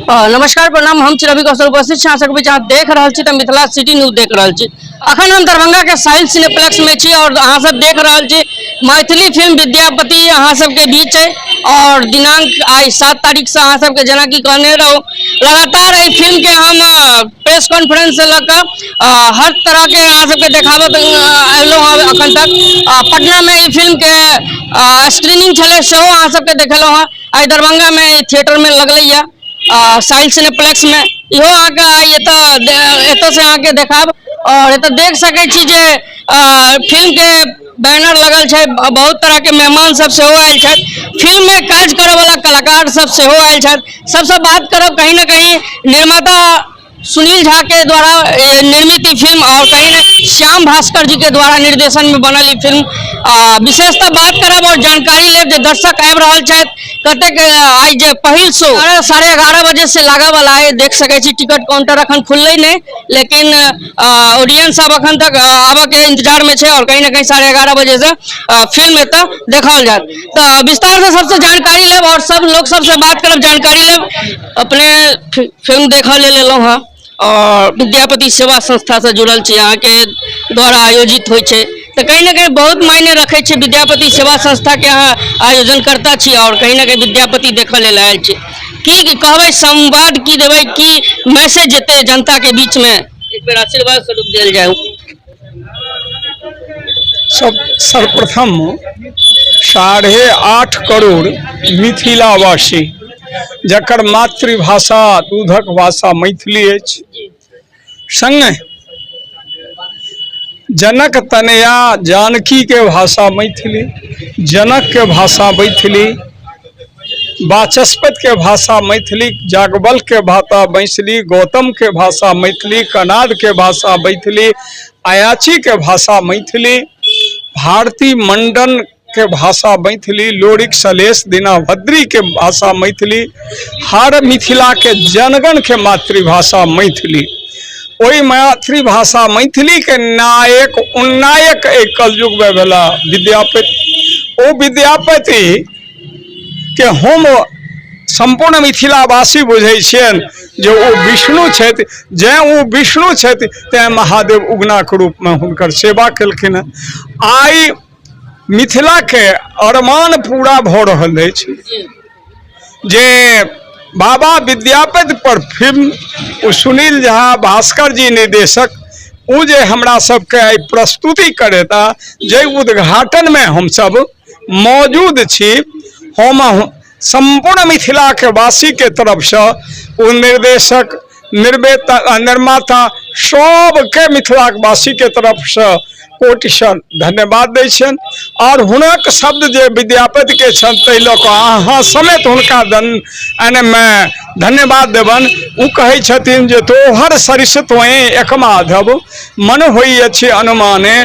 नमस्कार, प्रणाम। हम छी रवि कौशल, उपस्थित छी अहाँ सबके बीच। अहाँ देख रहल छी तऽ मिथिला सिटी न्यूज देख रहल छी। अखन हम दरभंगा के साहिल सिनेप्लेक्स में छी और अहाँ सब देख रहल छी मैथिली फिल्म विद्यापति अहाँ सबके बीच है। और दिनांक आइ 7 तारीख से अहाँ सबके जेनाकि कहने रहू, लगातार एहि फिल्म के हम प्रेस कॉन्फ्रेंस से लऽ कऽ हर तरह के अहाँ सबके देखाबत एलहुँ हँ। अखन तक पटना में ई फिल्म के स्क्रीनिंग छलै, सेहो अहाँ सबके देखेलहुँ हँ। आइ दरभंगा में थिएटर में लगलैया साहिल सिनेप्लेक्स में, इहो अहाँके आइ एतऽ से अहाँके देखाब। और एतऽ देख सकै छी जे फिल्म के बैनर लगल छै, बहुत तरह के मेहमान सब सेहो आयल छथि, फिल्म में काज करऽ वाला कलाकार सब सेहो आयल छथि। सबसँ बात करब, कहीं ना कहीं निर्माता सुनील झा के द्वारा निर्मित ई फिल्म और कहीं ना श्याम भास्कर जी के द्वारा निर्देशन में बनल ई फिल्म। विशेषतः बात करब और जानकारी लेब जे दर्शक आबि रहल छथि कतेक। आइ जे पहिल शो 11:30 बजे से लागऽ वाला है, देख सकै छी टिकट काउंटर अखन खुललै नहि, लेकिन ऑडियंस सब अखन तक आबऽ के इंतजार में छै और कहीं ना कहीं 11:30 बजे से फिल्म एतऽ देखाओल जायत। तऽ विस्तार से सबसे जानकारी लेब और सब लोग सबसे बात करब, जानकारी लेब। अपने फिल्म देखऽ लेल एलहुँ हँ और विद्यापति सेवा संस्था से जुड़ल छी, अहाँके द्वारा आयोजित होइ छै, तऽ कहीं ना कहीं बहुत मायने रखै छै विद्यापति सेवा संस्था के अहाँ आयोजनकर्ता छी और कहीं ना कहीं विद्यापति देखऽ लेल आयल छी। की कहबै, संवाद की देबै, की मैसेज जेतै जनता के बीच में, एक बेर आशीर्वाद स्वरूप देल जाय। सब सर्वप्रथम 8.5 करोड़ मिथिलावासी, जकर मातृभाषा दूधक भाषा मैथिली अछि, संगे जनक तनया जानकी के भाषा मैथिली, जनक के भाषा मैथिली, वाचस्पति के भाषा मैथिली, जागबल के भाषा मैथिली, गौतम के भाषा मैथिली, कनाद के भाषा मैथिली, अयाची के भाषा मैथिली, भारती मंडन के भाषा मैथिली, लोरिक सलेश दीनाभद्री के भाषा मैथिली, हर मिथिला के जनगण के मातृभाषा मैथिली। ओहि मातृभाषा मैथिली के नायक उन्नायक एहि कलयुग में भेला विद्यापति। ओ विद्यापति के हम सम्पूर्ण मिथिलावासी बुझै छियनि जे ओ विष्णु छथि। जैं ओ विष्णु छथि तैं महादेव उगनाके रूपमे हुनकर सेवा केलखिन हँ। आइ मिथिलाके अरमान पूरा भऽ रहल अछि जे बाबा विद्यापति पर फिल्म ओ सुनील झा भास्कर जी निर्देशक ओ जे हमरा सबके आइ प्रस्तुति करेता, जाहि उद्घाटनमे हमसब मौजूद छी, हम सम्पूर्ण मिथिलाके वासीके तरफसँ ओ निर्देशक निर्वेता निर्माता सबके मिथिलाके वासीके तरफसँ कोटिसँ धन्यवाद दै छियनि। आओर हुनक शब्द जे विद्यापतिके छनि ताहि लऽ कऽ अहाँ समेत हुनका एने धन्यवाद देबनि। ओ कहै छथिन जे तोहर सरिस तोहे एक माधव मन होइ अछि अनुमाने,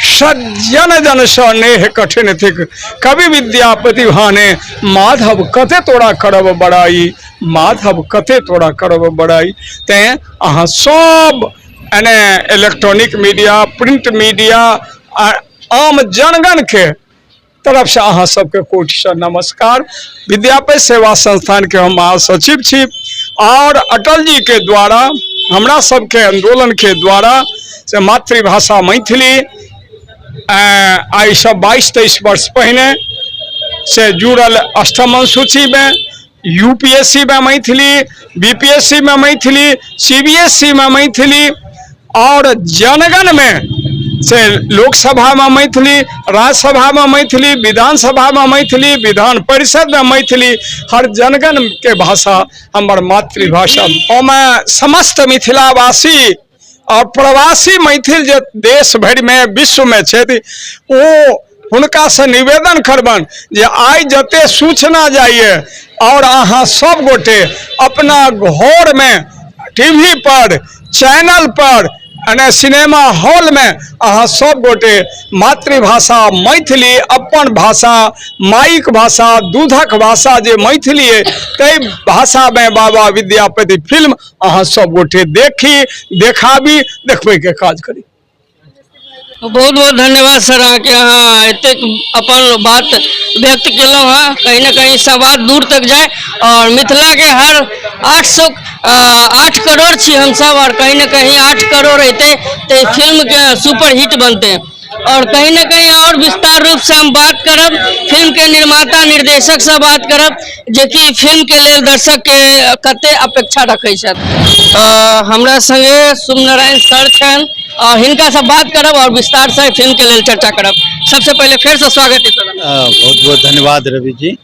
सज्जन जनसँ नेह कठिन थिक कवि विद्यापति भाने, माधव कते तोरा करब बड़ाई, माधव कते तोरा करब बड़ाई। तैँ अहाँ सब एने इलेक्ट्रॉनिक मीडिया, प्रिंट मीडिया आ आम जनगणके तरफसँ अहाँ सबके कोटिसँ नमस्कार। विद्यापति सेवा संस्थानके हम महासचिव छी और अटल जी के द्वारा हमरा सबके आंदोलन के द्वारा से मातृभाषा मैथिली आइसँ 22-23 वर्ष पहिने से जुड़ल अष्टम अनुसूचीमे, यूपीएससी में मैथिली, बीपीएससी में मैथिली, सीबीएसई में मैथिली और जनगण में से लोकसभा में मैथिली, राज्यसभा में मैथिली, विधानसभा में मैथिली, विधान परिषद में मैथिली, हर जनगण के भाषा हमर मातृभाषा। हम समस्त मिथिलावासी और प्रवासी मैथिल जे देश भरि में विश्व में छथि ओ हुनका से निवेदन करबनि जे आइ जते सूचना जाइए और अहाँ सब गोटे अपना घर में टीवी पर, चैनल पर, यानी सिनेमा हॉल में अहाँ सब गोटे मातृभाषा मैथिली, अपन भाषा, माइक भाषा, दूधक भाषा जे मैथिली है ताहि भाषा में बाबा विद्यापति फिल्म अहाँ सब गोटे देखी, देखाबी, देखबैके काज करी। बहुत बहुत धन्यवाद सर अहाँके, अहाँ एतेक अपन बात व्यक्त केलहुँ हँ। कहीं ना कहीं संवाद दूर तक जाय और मिथिला के हर 8 करोड़ छी हमसब, और कहीं ना कहीं 8 करोड़ एतै तऽ फिल्म के सुपर हिट बनतै। और कहीं ना कहीं और विस्तार रूप से हम बात करब, फिल्म के निर्माता निर्देशक से बात करब जेकि फिल्म के लेल दर्शक के कते अपेक्षा रखै छथि। हमरा संगे शुभ नारायण सर छनि और हिनका से बात करब और विस्तार से फिल्म के लेल चर्चा करब। सबसे पहले फिर से स्वागत है सर। बहुत बहुत धन्यवाद रवि जी।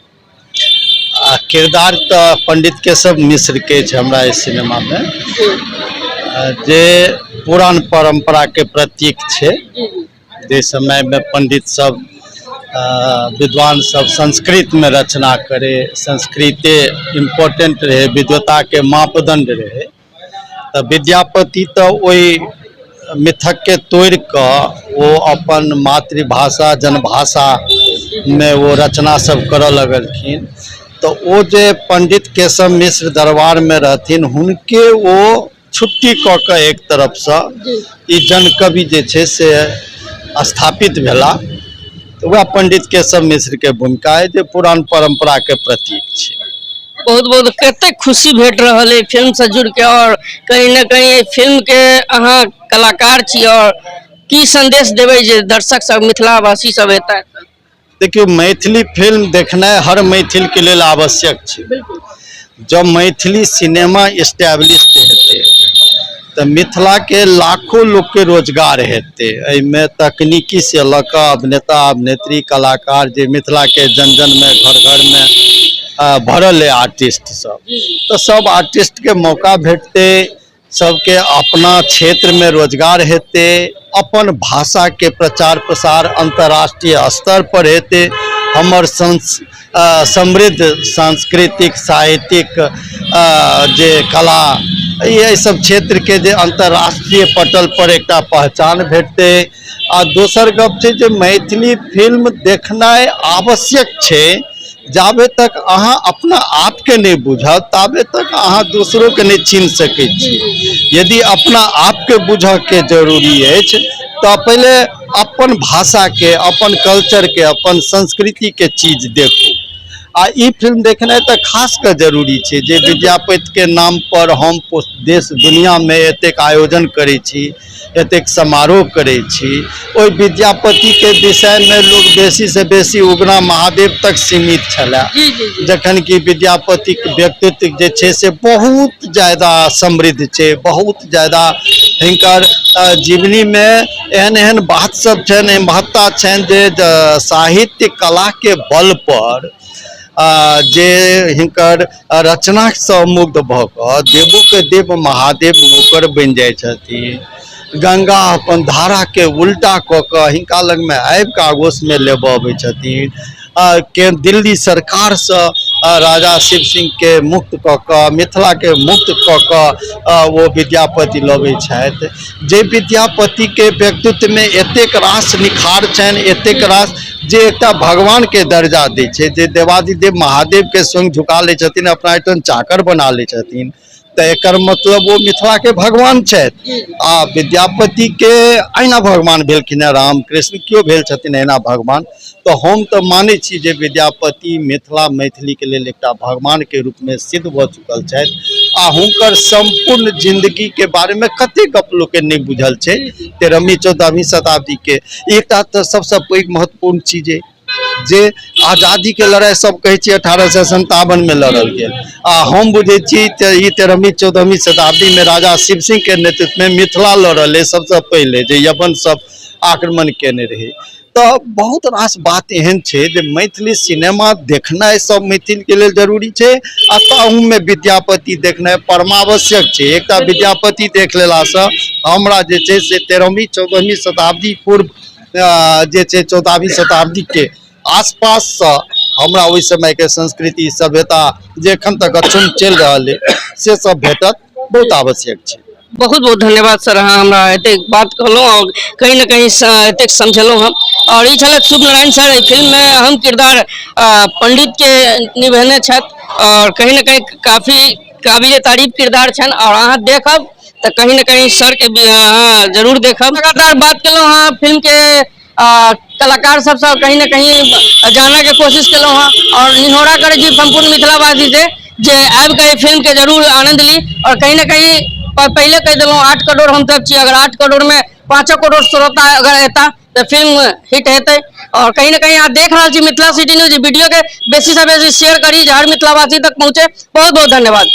किरदार तऽ पंडित केशव मिश्र के छै हमरा इस सिनेमा में, जे पुरान परंपरा के प्रतीक छै। जे समय में पंडित सब विद्वान सब संस्कृत में रचना करे, संस्कृते इम्पोर्टेंट रहे, विद्वता के मापदंड रहे, तऽ विद्यापति तऽ ओहि मिथक के तोड़ि कऽ ओ अपन मातृभाषा जनभाषा में ओ रचना सब करऽ लगलखिन। तऽ ओ जे पंडित केशव मिश्र दरबार में रहथिन हुनके ओ छुट्टी कऽ कऽ एक तरफसँ ई जनकवि जे छै से स्थापित भेला। तऽ वएह पंडित केशव मिश्र के भूमिका है जे पुरान परंपरा के प्रतीक छै। बहुत बहुत कतेक खुशी भेट रहल है फिल्म से जुड़ के, और कहीं ना कहीं फिल्म के अहाँ कलाकार छी और की संदेश देबै जे दर्शक सब मिथिलावासी सब एता? देखियौ, मैथिली फिल्म देखनाइ हर मैथिल के लेल आवश्यक छै। जब मैथिली सिनेमा इस्टेब्लिश हेतै तऽ मिथिला के लाखों लोक के रोजगार हेतै। एहिमे तकनीकी से लऽ कऽ अभिनेता अभिनेत्री कलाकार जे मिथिला के जन जन में घर घर में भरल है आर्टिस्ट सब, तऽ सब आर्टिस्ट के मौका भेटतै, सबके अपना क्षेत्र में रोजगार हेतै, अपन भाषा के प्रचार प्रसार अंतर्राष्ट्रीय स्तर पर हेतै, हमर समृद्ध सांस्कृतिक साहित्यिक जे कला एहि सब क्षेत्र के जे अंतर्राष्ट्रीय पटल पर एकटा पहचान भेटतै। आ दोसर गप छै जे मैथिली फिल्म देखनाइ आवश्यक छै। जाबे तक अहाँ अपना आपके नहीं बुझब ताबे तक अहाँ दोसरों के नहीं चिन्ह सकै छी। यदि अपना आपके बुझऽ के जरूरी अछि तऽ पहिले अपन भाषा के, अपन कल्चर के, अपन संस्कृति के चीज देखू। आ ई फिल्म देखनाइ तऽ खास कऽ जरूरी छै जे विद्यापति के नाम पर हम देश दुनिया में एतेक आयोजन करै छी, एतेक समारोह करै छी, ओहि विद्यापति के विषय में लोग बेसी से बेसी उगना महादेव तक सीमित छलै, जखन कि विद्यापति के व्यक्तित्व जे छै से बहुत ज्यादा समृद्ध छै, बहुत ज्यादा हिनकर जीवनी में एहन एहन बात सब छनि, एहन महत्ता छनि जे साहित्य कला के बल पर जे हिनकर रचनासँ मुग्ध भऽ कऽ देवो के देव महादेव नौकर बनि जाइ छथिन। गंगा अपन धाराके उल्टा कऽ कऽ हिनका लगमे आबि कऽ आगोशमे लेबऽ अबै छथिन। के दिल्ली सरकारसँ राजा शिव सिंह के मुक्त कऽ कऽ मिथिलाके मुक्त कऽ कऽ ओ विद्यापति लबै छथि। जे विद्यापतिके व्यक्तित्वमे एतेक रास निखार छनि, एतेक रास जे एकटा भगवान के दर्जा दै छै, जे देवादिदेव महादेव के स्वयं झुका लै छथिन, अपना एहिठाम चाकर बना लै छथिन, तऽ एकर मतलब ओ मिथिला के भगवान छथि। आ विद्यापति के अहिना भगवान भेलखिन हेँ, राम कृष्ण केओ भेल छथिन अहिना भगवान। तऽ हम तऽ मानै छी जे विद्यापति मिथिला मैथिली के लेल एकटा भगवान के रूप में सिद्ध भऽ चुकल छथि। आ हुनकर सम्पूर्ण जिंदगी के बारे में कते गप लोक के नहि बुझल छै। 13वीं 14वीं शताब्दी के एकटा तऽ सबसँ पैघ महत्वपूर्ण चीज अइ जे आजादी के लड़ाई सब कहै छियै 1857 में लड़ल गेल, आ हम बुझै छी तऽ ई 13वीं 14वीं शताब्दी में राजा शिव सिंह के नेतृत्व में मिथिला लड़ल अइ सबसँ पहिले, जे यवन सब आक्रमण केने रहै। तऽ बहुत रास बात एहन छै जे मैथिली सिनेमा देखनाइ सब मैथिल के लेल जरूरी छै, आ ताहूमे विद्यापति देखनाइ परमावश्यक छै। एकटा विद्यापति देख लेलासँ हमरा जे छै से 13वीं 14वीं शताब्दी पूर्व जे छै 14वीं शताब्दी के आसपाससँ हमरा ओहि समयके संस्कृति सभ्यता जे एखन तक अक्षुण्ण चलि रहल अइ से सब भेटत, बहुत आवश्यक छै। बहुत बहुत धन्यवाद सर, अहाँ हमरा एतेक बात कहलहुँ और कहीं ना कहीं एतेक समझेलहुँ हम। और ई छलथि शुभ नारायण सर, एहि फिल्म में अहम किरदार पंडित के निभेने छथि और कहीं ना कहीं काफी काबिले तारीफ किरदार छनि। और अहाँ देखब तऽ कहीं ने कहीं सर के भी अहाँ जरूर देखब। लगातार बात केलहुँ हँ फिल्म के कलाकार सबसँ, कहीं ने कहीं जानय के कोशिश केलहुँ हँ और निहोरा करै छी सम्पूर्ण मिथिलावासी से जे आबि कऽ एहि फिल्म के जरूर आनंद ली। और कहीं ने कहीं पहिले कहि देलहुँ, 8 करोड़ हमसब छी, अगर 8 करोड़ में 5 करोड़ श्रोता अगर एता तऽ फिल्म हिट हेतै। और कहीं ने कहीं अहाँ देख रहल छी मिथिला सिटी न्यूज, वीडियो के बेसी से बेसी शेयर करी जे हर मिथिलावासी तक पहुँचे। बहुत बहुत धन्यवाद।